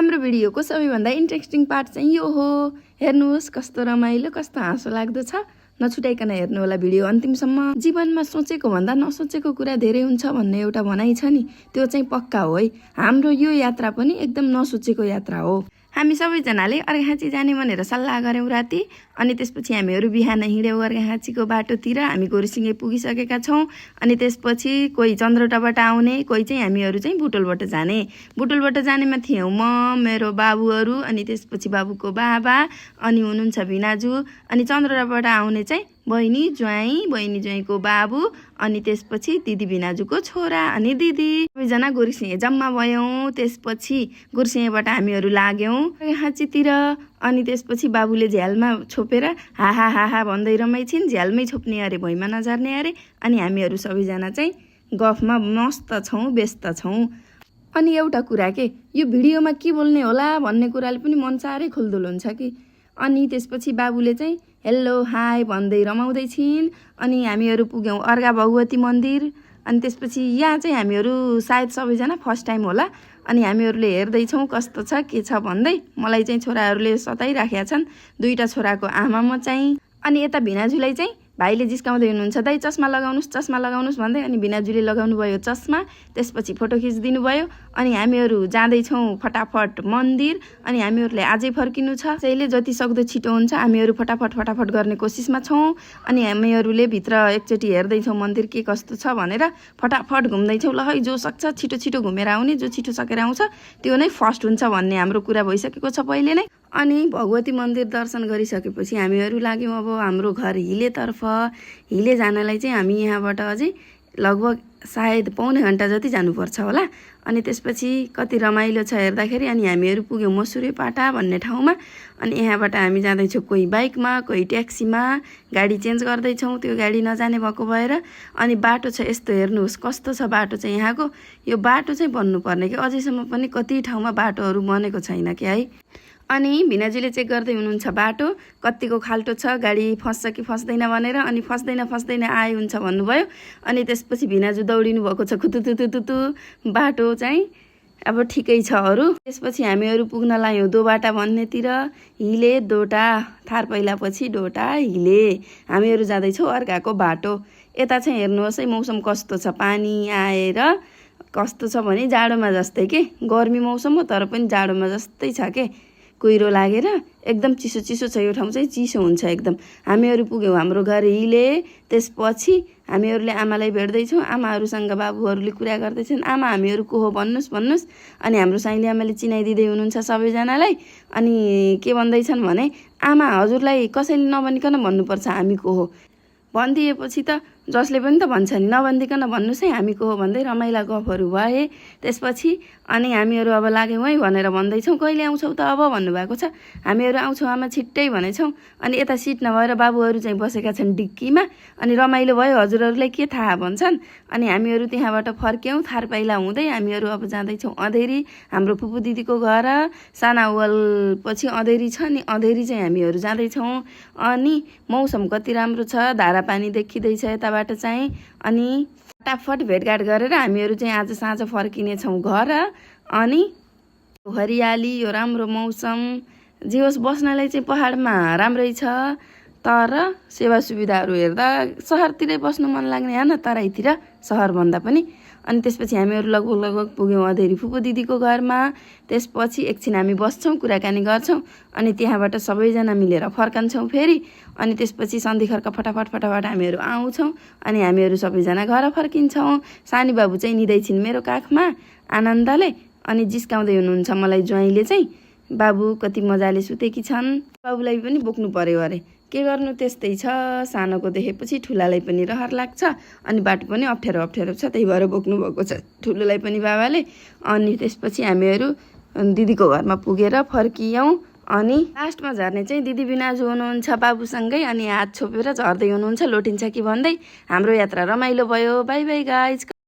हाम्रो भिडियोको सबैभन्दा interesting part चाहिँ यो हो। हेर्नुहोस् कस्तो रमाइलो, कस्तो हाँसो लाग्दो छ। नछुटाइकन हेर्नु होला भिडियो अन्तिमसम्म। जीवनमा सोचेको भन्दा नसोचेको कुरा धेरै हुन्छ भन्ने एउटा भनाइ छ नि, त्यो चाहिँ पक्का हो है। हाम्रो यो यात्रा पनि एकदम नसोचेको यात्रा हो। हामी सबैजनाले अर्घाखाँची जाने भनेर सल्लाह गऱ्यौँ राति। अनि त्यसपछि हामीहरू बिहान हिँड्यौँ अर्घाखाँचीको बाटोतिर। हामी गोरुसिङे पुगिसकेका छौँ। अनि त्यसपछि कोही चन्द्रौटाबाट आउने, कोही चाहिँ हामीहरू चाहिँ बुटोलबाट जाने। बुटोलबाट जानेमा थियौँ म, मेरो बाबुहरू, अनि त्यसपछि बाबुको बाबा, अनि हुनुहुन्छ भिनाजु, अनि चन्द्रौटाबाट आउने चाहिँ बहिनी ज्वाइँको बाबु, अनि त्यसपछि दिदी भिनाजुको छोरा अनि दिदी। सबैजना गोरुसिङे जम्मा भयौँ। त्यसपछि गोरुसिङेबाट हामीहरू लाग्यौँ अर्घाखाँचीतिर। अनि त्यसपछि बाबुले झ्यालमा छोपेर हाहा हाहा भन्दै रमाइछिन्। झ्यालमै छोप्ने अरे, भुइँमा नझर्ने अरे। अनि हामीहरू सबैजना चाहिँ गफमा मस्त छौँ, व्यस्त छौँ। अनि एउटा कुरा के, यो भिडियोमा के बोल्ने होला भन्ने कुराले पनि मन साह्रै खुल्दुल हुन्छ कि। अनि त्यसपछि बाबुले चाहिँ हेलो हाई भन्दै रमाउँदैछिन्। अनि हामीहरू पुग्यौँ अर्घा भगवती मन्दिर। अनि त्यसपछि यहाँ चाहिँ हामीहरू सायद सबैजना फर्स्ट टाइम होला। अनि हामीहरूले हेर्दैछौँ कस्तो छ के छ भन्दै। मलाई चाहिँ छोराहरूले सताइराखेका छन्, दुईवटा छोराको आमा म चाहिँ। अनि यता भिनाजुलाई चाहिँ भाइले जिस्काउँदै हुनुहुन्छ, दाइ चस्मा लगाउनुहोस् भन्दै। अनि भिनाजुले लगाउनु भयो चस्मा। त्यसपछि फोटो खिचिदिनु भयो। अनि हामीहरू जाँदैछौँ फटाफट मन्दिर। अनि हामीहरूले आजै फर्किनु छ, त्यसैले जति सक्दो छिटो हुन्छ हामीहरू फटाफट गर्ने कोसिसमा छौँ। अनि हामीहरूले भित्र एकचोटि हेर्दैछौँ मन्दिर के कस्तो छ भनेर। फटाफट घुम्दैछौँ। ल है, जो सक्छ छिटो घुमेर आउने, जो छिटो सकेर आउँछ त्यो नै फर्स्ट हुन्छ भन्ने हाम्रो कुरा भइसकेको छ पहिले नै। अनि भगवती मन्दिर दर्शन गरिसकेपछि हामीहरू लाग्यौँ अब हाम्रो घर हिलेतर्फ। हिले जानलाई चाहिँ हामी यहाँबाट अझै लगभग सायद पौने घन्टा जति जानुपर्छ होला। अनि त्यसपछि कति रमाइलो छ हेर्दाखेरि। अनि हामीहरू पुग्यौँ मसुरेपाटा भन्ने ठाउँमा। अनि यहाँबाट हामी जाँदैछौँ कोही बाइकमा, कोही ट्याक्सीमा। गाडी चेन्ज गर्दैछौँ, त्यो गाडी नजाने भएको भएर। अनि बाटो छ यस्तो, हेर्नुहोस् कस्तो छ बाटो चाहिँ यहाँको। यो बाटो चाहिँ बन्नुपर्ने कि, अझैसम्म पनि कति ठाउँमा बाटोहरू बनेको छैन क्या है। अनि भिनाजुले चेक गर्दै हुनुहुन्छ बाटो कतिको खाल्टो छ, गाडी फस्छ कि फस्दैन भनेर। अनि फस्दैन आए हुन्छ भन्नुभयो। अनि त्यसपछि भिनाजु दौडिनु भएको छ खुतुतुतुतु। बाटो चाहिँ अब ठिकै छ अरू। त्यसपछि हामीहरू पुग्न लाग्यौँ दोबाटा भन्नेतिर। हिले डोटा, थार पहिलापछि डोटा हिले। हामीहरू जाँदैछौँ अर्काको बाटो। यता चाहिँ हेर्नुहोस् है मौसम कस्तो छ, पानी आएर कस्तो छ भने जाडोमा जस्तै के। गर्मी मौसम हो तर पनि जाडोमा जस्तै छ के। कुहिरो लागेर एकदम चिसो छ यो ठाउँ चाहिँ, चिसो हुन्छ एकदम। हामीहरू पुग्यौँ हाम्रो घर हिले। त्यसपछि हामीहरूले आमालाई भेट्दैछौँ। आमाहरूसँग बाबुहरूले कुरा गर्दैछन्। आमा हामीहरू को हो भन्नुहोस्। अनि हाम्रो साइली आमाले चिनाइदिँदै हुनुहुन्छ सबैजनालाई। अनि के भन्दैछन् भने, आमा हजुरलाई कसैले नभनिकन भन्नुपर्छ हामी को हो। भनिदिएपछि त जसले पनि त भन्छ नि, नभनिदिकन भन्नुहोस् है हामी को हो भन्दै रमाइला गफहरू भए। त्यसपछि अनि हामीहरू अब लाग्यौँ है भनेर भन्दैछौँ। कहिले आउँछौ त अब भन्नुभएको छ। हामीहरू आउँछौँ आमा छिट्टै भनेछौँ। अनि यता सिट नभएर बाबुहरू चाहिँ बसेका छन् डिक्कीमा। अनि रमाइलो भयो, हजुरहरूलाई के थाहा भन्छन्। अनि हामीहरू त्यहाँबाट फर्क्यौँ थार पाइला हुँदै। हामीहरू अब जाँदैछौँ अँधेरी, हाम्रो फुपू दिदीको घर। साना वाल पछि अँधेरी छ नि, अँधेरी चाहिँ हामीहरू जाँदैछौँ। अनि मौसम कति राम्रो छ, धारा पानी देखिँदैछ यताबाट चाहिँ। अनि फटाफट भेटघाट गरेर हामीहरू चाहिँ आज साँझ फर्किनेछौँ घर। अनि हरियाली, यो राम्रो मौसम जे होस्, बस्नलाई चाहिँ पहाडमा राम्रै छ। तर सेवा सुविधाहरू हेर्दा सहरतिरै बस्नु मन लाग्ने होइन, तराईतिर सहरभन्दा पनि। अनि त्यसपछि हामीहरू लगभग पुग्यौँ अँधेरी फुपू दिदीको घरमा। त्यसपछि एकछिन हामी बस्छौँ, कुराकानी गर्छौँ। अनि त्यहाँबाट सबैजना मिलेर फर्कन्छौँ फेरि। अनि त्यसपछि सन्धिखर्क फटाफट हामीहरू आउँछौँ। अनि हामीहरू सबैजना घर फर्किन्छौँ। सानी बाबु चाहिँ निदैछिन् मेरो काखमा आनन्दले। अनि जिस्काउँदै हुनुहुन्छ मलाई ज्वाइँले चाहिँ, बाबु कति मजाले सुतेकी छन्। बाबुलाई पनि बोक्नु पर्यो अरे, के गर्नु त्यस्तै छ। सानोको देखेपछि ठुलालाई पनि रहर लाग्छ। अनि बाटो पनि अप्ठ्यारो छ, त्यही भएर बोक्नु भएको छ ठुलोलाई पनि बाबाले। अनि त्यसपछि हामीहरू दिदीको घरमा पुगेर फर्कियौँ। अनि लास्टमा झर्ने चाहिँ दिदी भिनाजु हुनुहुन्छ बाबुसँगै। अनि हात छोपेर झर्दै हुनुहुन्छ, लोटिन्छ कि भन्दै। हाम्रो यात्रा रमाइलो भयो। By by guys.